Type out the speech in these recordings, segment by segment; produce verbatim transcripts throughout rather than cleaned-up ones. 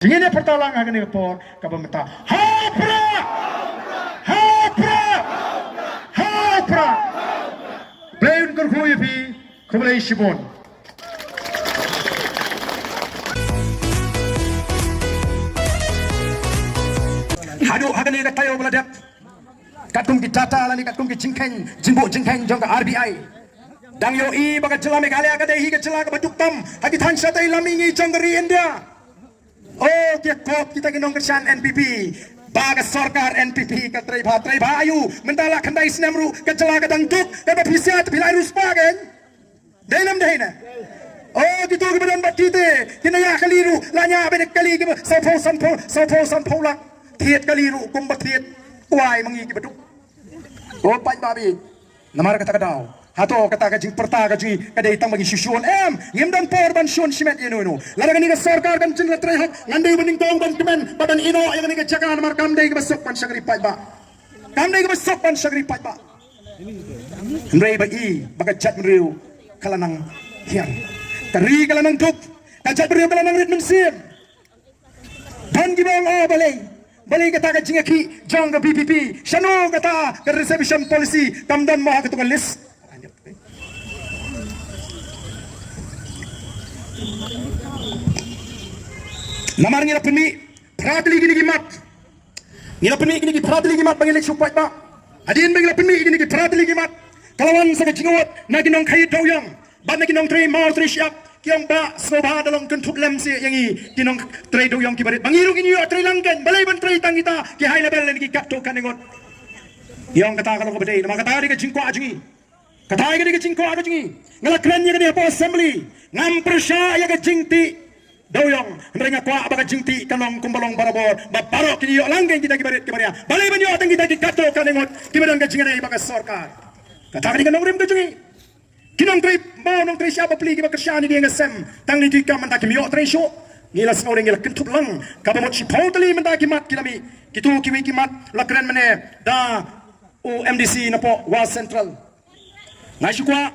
Ngin ïa pyrta lang ha kane ka por kaba mynta. Ha u Prah! Ha u Prah! Ha u Prah! Blei un kyrkhu ïa phi, khublei shibun. Haduh ha kane ka taïew ba la dep, katkum ki data lane katkum ki jingkheiñ, jingbuh jingkheiñ jong ka R B I, dang ïohi ba ka jylla Meghalaya ka dei hi ka jylla kaba duk tam ha ki thaiñ shatei lam mihngi jong ka ri India. O, ki kop kita ki nongkyrshan N P P, ba ka sorkar N P P ka trei bha, trei bha aïu? Mynta la khyndai snem ruh ka jylla ka dang duk, kaba phi siat phi la ai ruh spah kein. Dei ne ym dei ne? O, kito kiba don bad kite, ki nang ïa kali ruh, la ïa bad kali kiba sawphew sanphew, sawphew sanphew lak. Thied kali ruh kumba thied kwai ma ngi kiba duk. O paidbah, namar kata ka daw, hato kata ka jingpyrta ka jong ngi ka dei tang ba ngi shu shun? Em, ngim don por ban shun shimet ïano ïano. Lada kane ka sorkar kan jin la trei hok, ngan dei ban nyngkong ban kmen bad ban ïehnoh ïa kane ka jaka, namar kam dei kaba suk ban shakri paidbah. Kam dei kaba suk ban shakri paidbah. Hynrei ba i ba ka jaitbynriew ka la nang hiar, ka ri ka la nang duk, ka jaitbynriew ka la nang rit mynsiem. Don kiba ong, o, balei, balei kata ka jingïakhih jong ka V P P? Shano kata ka reservation policy kam don mo ha kato ka list? Namar ngi la pynmih phra tylli kine ki mat. Ngi la pynmih kine ki phra tylli ki mat ba ngi leit shu paidbah. Hadien ba ngi la pynmih kine ki phra tylli ki mat, ka la wan sa ka jingud na ki nongkhaïit dewïong bad na ki nongtrei mawtrei shyiap. Ki ong, Bah, sngewbha da long kynthup lem seh ïa ngi ki nongtrei dewïong kiba rit, ba ngi ruh ngin ïoh trei lang kein. Balei ban trei tang kita ki high level lane ki katto katne ngut? Ki ong kata ka long kaba dei, namar kata ka dei ka jingkwah jong ngi. Kata ka dei ka jingkwah ka jong ngi. Nga la kren ïa kane hapoh assembly, ngam pyrshah ïa ka jingtih dewïong, hynrei nga kwah ba ka jingtih ka long kumba long barabor, ba baroh kin ïoh lang kein kita kiba rit kiba ria. Balei ban ïoh tang kita ki katto katne ngut kiba don ka jingïadei bad ka sorkar? Kata ka dei ka nongrim ka jong ngi. Ki nongtrei maw nongtrei shyiap bapli kiba kyrshan ïa ka sem, tang ne ki kam mynta kim ïoh trei shuh. Ngi la sngewdei, ngi la kynthup lang, kaba mut shiphew tylli mynta ki mat ki la mih. Kito kiwei ki mat la kren mynne da u M D C napoh Wah Central. Nga shu kwah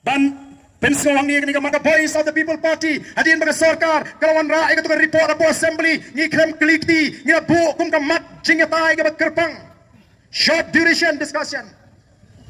ban pynsngew hangne ïa kane ka mat ka Voice of the People Party. Hadien ba ka sorkar ka la wanrah ïa kato ka report hapoh assembly, ngi khlem kylli kti, ngi la buh kum ka mat jingïatai kaba kyrpang, short duration discussion.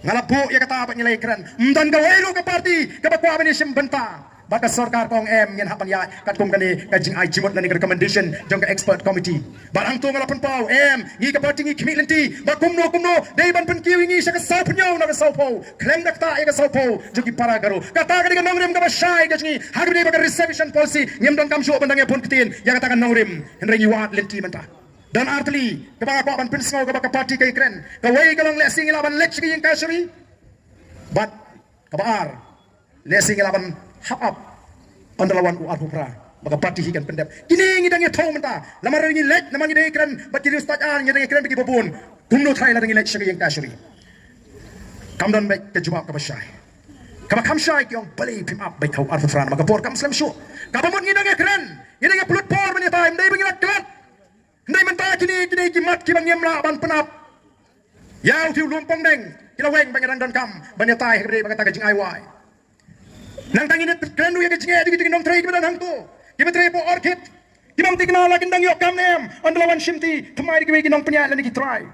Nga la buh ïa kata bad ngi la ïakren. Ym don kawei ruh ka party kaba kwah ban ïashim bynta. Bad ka sorkar ka ong, em, ngin hap ban ïaid katkum kane ka jingai jingmut lane ka recommendation jong ka expert committee. Bad hangto nga la pynpaw, em, ngi ka party ngi khmih lynti ba kumno kumno dei ban pynkiew ïa ngi sha ka sawphew na ka sawphew, khlem da ktah ïa ka sawphew jong ki para Garo. Kata ka dei ka nongrim kaba shai ka jong ngi ha kaba dei ba ka reservation policy. Ngim donkam shuh ban dang ïa bun ktien ïa kata ka nongrim, hynrei ngi wad lynti mynta. Don ar tylli kaba nga kwah ban pynsngew kaba ka party ka ïakren. Kawei ka long lehse ngi lah ban leit sha ka ïing kashari. Bad kaba ar, lehse ngi lah ban hap ap ynda la wan u arphew phra ba ka party hi kan pyndep. Kine ngi dang ïathuh mynta, namar ngi leit, namar ngi dang ïakren bad ki riewstad, ar ngi dang ïakren bad kiba bun. Kumno tharai lada ngi leit sha ka ïing kashari? Kam don beit ka jubab kaba shai. Kaba kham shai ki ong, balei phim ap beit ha u arphew phra, namar ka por kam slem shuh. Kaba mut ngi dang ïakren, ngi dang ïapynlut por ban ïatai, ym dei ba ngi la klet. Hynrei mynta kine, kine ki mat kiba ngim lah ban pynap. Ïa u Thiew Lum Pongdeng, ki la weng ba ngi dang donkam ban ïatai ha kaba dei ba kata ka jingai wai. Nangta ngin ïa kren ruh ïa ka jingeh jong kito ki nongtrei kiba don hangto, kiba trei hapoh Orchid, kiba ym thikna la kin dang ïoh kam ne em. Ynda la wan shimti, thymmai da kiwei ki nongpynïaid lane ki trai.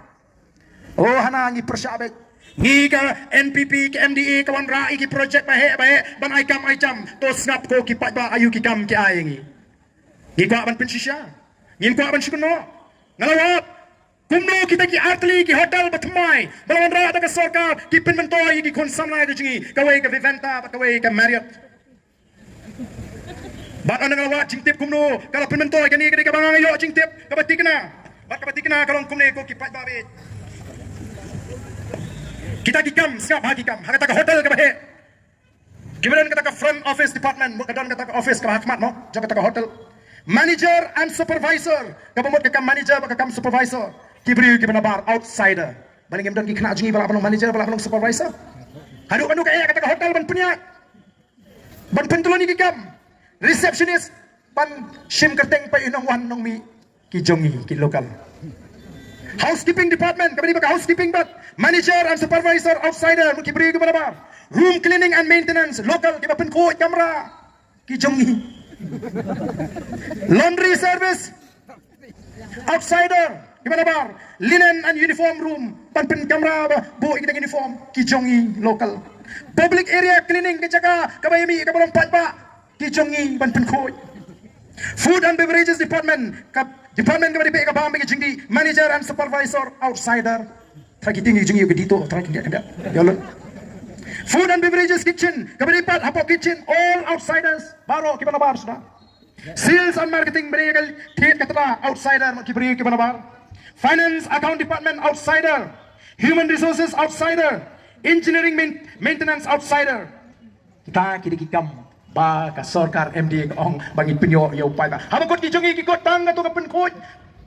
O hana, ngi pyrshah beit. Ngi ka N P P, ka M D A ka wanrah ïa ki project ba heh ba heh ban ai kam ai jam. To sngap ko ki paidbah, aïu ki kam ki ai ïa ngi? Ngi kwah ban pynshisha, ngim kwah ban shu kynnoh. Nga la wad kumno kita ki ar tylli ki hotel ba thymmai ba la wanrah da ka sorkar ki pynmyntoi ïa ki khun samla ka jong ngi, kawei ka Vivanta bad kawei ka Marriott. Bad ynda nga la wad jingtip kumno ka la pynmyntoi, kane ka dei kaba nga ïoh jingtip kaba thikna. Bad kaba thikna ka long kumne ko ki paidbah, kita ki kam, sngap ha ki kam ha kata ka hotel kaba heh. Kiba don kata ka front office department, mut ka don kata ka office kaba ha khmat mo jong kata ka hotel. Manager and supervisor, kaba mut ka kam manager bad ka kam supervisor, ki briew kiba nabar, outsider. Balei ngim don ki khynnah jong ngi ba lah ban long manager, ba lah ban long supervisor? Haduh katno ka eh kata ka hotel ban pynïaid, ban pyntyllun ïa ki kam. Receptionist, ban shim kyrteng peit ïa u nongwan nongmih, ki jong ngi ki local. Housekeeping department, kaba dei ba ka housekeeping bad manager and supervisor, outsider, mut ki briew kiba nabar. Room cleaning and maintenance, local, kiba pynkhuid kamra, ki jong ngi. Laundry service, outsider, kiba nabar. Linen and uniform room, ban pynkamra ba buh ïa kita ki uniform, ki jong ngi local. Public area cleaning, ka jaka kaba ïa mih kaba long paidbah, ki jong ngi ban pynkhuid. Food and beverages department, ka department kaba dei beh ka bam bad ka jingdih, manager and supervisor, outsider. Trai ki ting ki jong ngi ka dih to, trai ki dia ka dia. Ïa lo. Food and beverages kitchen, kaba dei pat hapoh kitchen, all outsiders, baroh kiba nabar suda. Sales and marketing, briew ka thied ka tla, outsider, ki briew kiba nabar. Finance, account department, outsider. Human resources, outsider. Engineering, main-, maintenance, outsider. Kita ki dei ki kam ba ka sorkar M D A ka ong ba ngin pynïoh ïa u paidbah. Haba kut ki jong ngi ki kut tang kato ka pynkhuid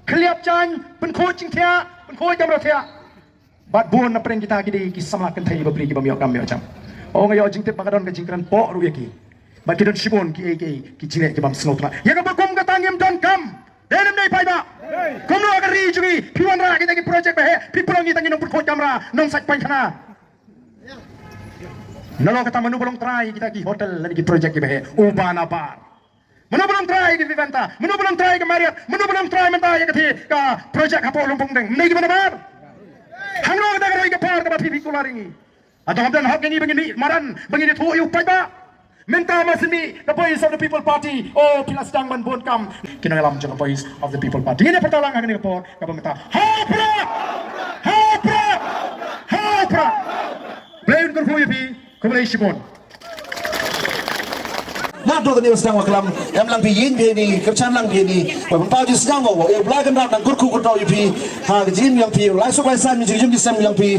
khlieh jaiñ, pynkhuid jingthiah, pynkhuid kamra thiah. Bad bun na pdeng kita ki dei ki samla kynthei bapli kiba ym ïoh kam ym ïoh jam. Ong ïa jingtip ba ka don ka jingkren pok ruh ïa ki. Bad ki don shibun ki ei ki ei ki jingeh kibym sngewtynnat. Ïa kaba kum kata ngim don kam. Dei ne ym dei paidbah? Kumno ka ri jong ngi phi wanrah kita ki project ba heh, phi pynlong ïa kita ki nongpynkhuid kamra, nongsait painkhana. Nalor kata mano ba long trai kita ki hotel lane ki project kiba heh? Uba nabar. Mano ba long trai ïa ka Vivanta? Mano ba long trai ïa ka Marriott? Mano ba long trai mynta ïa kata ka project hapoh Lumpung Deng? Ym dei kiba nabar? Hangno kata ka roi ka par kaba phi phi kular ïa ngi? Hato hap don hok ïa ngi ba ngin mih madan, ba ngin ïathuh ïa u paidbah? Mynta ma sien mih ka Voice of the People Party, oh, phi la sdang ban bun kam. Ki nongïalam jong ka Voice of the People Party, ngin ïa pyrta lang ha kane ka por kaba mynta. Ha u Prah! Ha u Prah! Ha u Prah! Blei un kyrkhu ïa phi. Khublei shibun. Naduh kane ba sdang ba klam, em lang phi, ïeng phi ïa ni, kyrshan lang phi ïa ni. Ba pynpaw jingsngew ba u Blei u kynrad nang kyrkhu kyrdoh ïa phi ha ka jingim jong phi, lai suk lai san jong ka jingim jong phi.